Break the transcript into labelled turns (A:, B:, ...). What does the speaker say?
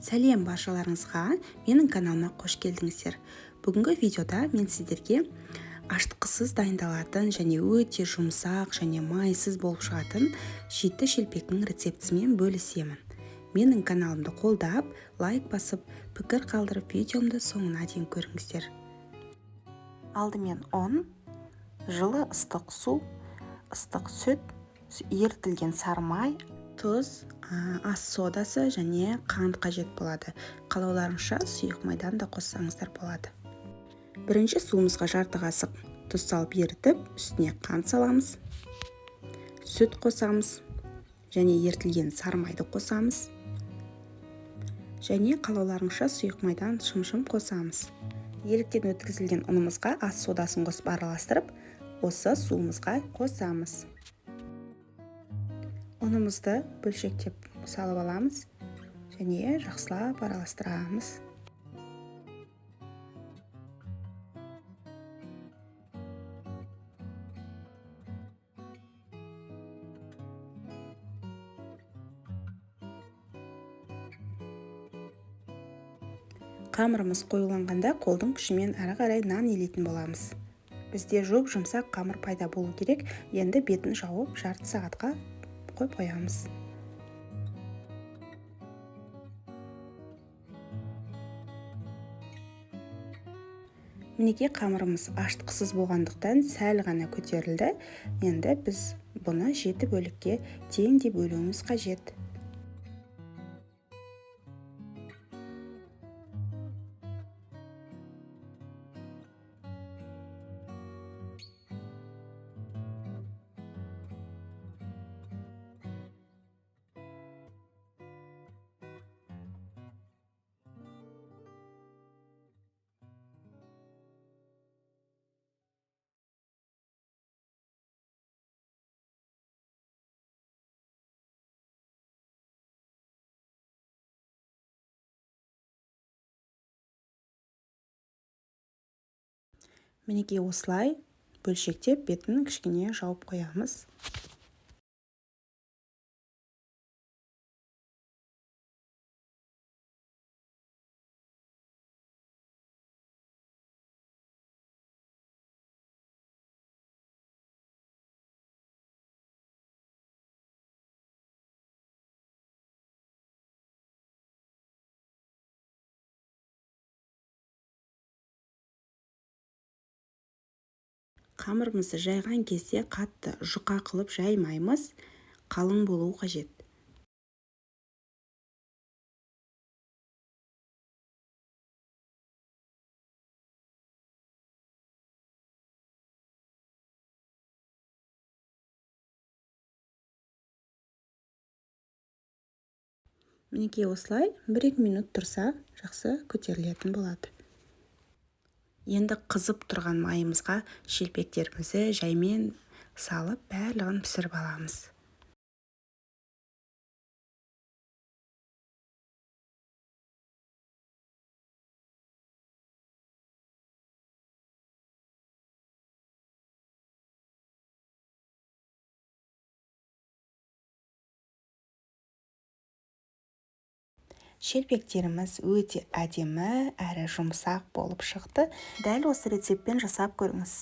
A: Сәлем баршаларыңызға, менің каналыма қош келдіңіздер. Бүгінгі видеода мен сіздерге ашытқысыз дайындалатын және өте жұмсақ және майсыз болып шығатын жеті шелпектің рецептісімен бөлісемін. Менің каналымды қолдап, лайк басып, пікір қалдырып, видеомды соңына дейін көріңіздер.
B: Алдымен ұн, жылы ыстық су, ыстық сүт, ерітілген сары май,
A: тұз, ас содасы және қант қажет болады. Қалауларыңызша сұйық майдан да қоссаңыздар болады. Бірінші суымызға жарты қасық тұз салып ерітіп, үстіне қант саламыз, сүт қосамыз және ерітілген сары майды қосамыз. Және қалауларыңызша сұйық майдан шымшым қосамыз. Еліктен өткізілген ұнымызға ас содасын қосып араластырып, осы суымызға қосамыз. Ұнымызды бөлшектеп салып аламыз және жақсылап араластырамыз. Қамырымыз қоюланғанда қолдың күшімен әрі қарай нан илейтін боламыз. Бізде жұп-жұмсақ қамыр пайда болу керек. Енді бетін жауып жарты сағатқа қойып қоямыз. Мінекей қамырымыз ашытқысыз болғандықтан сәл ғана көтерілді. Енді біз бұны 7 бөлікке теңдей бөлуіміз қажет. Мінекей осылай бөлшектеп бетін кішкене жауып қоямыз. Қамырымызды жайған кезде қатты жұқа қылып жаймаймыз, қалың болуы қажет. Мінекей осылай 1-2 минут тұрса, жақсы көтерілетін болады. Енді қызып тұрған майымызға шелпектерімізді жаймен салып, барлығын пісіріп аламыз. Шелпектеріміз өте әдемі әрі жұмсақ болып шықты. Дәл осы рецептпен жасап көріңіз.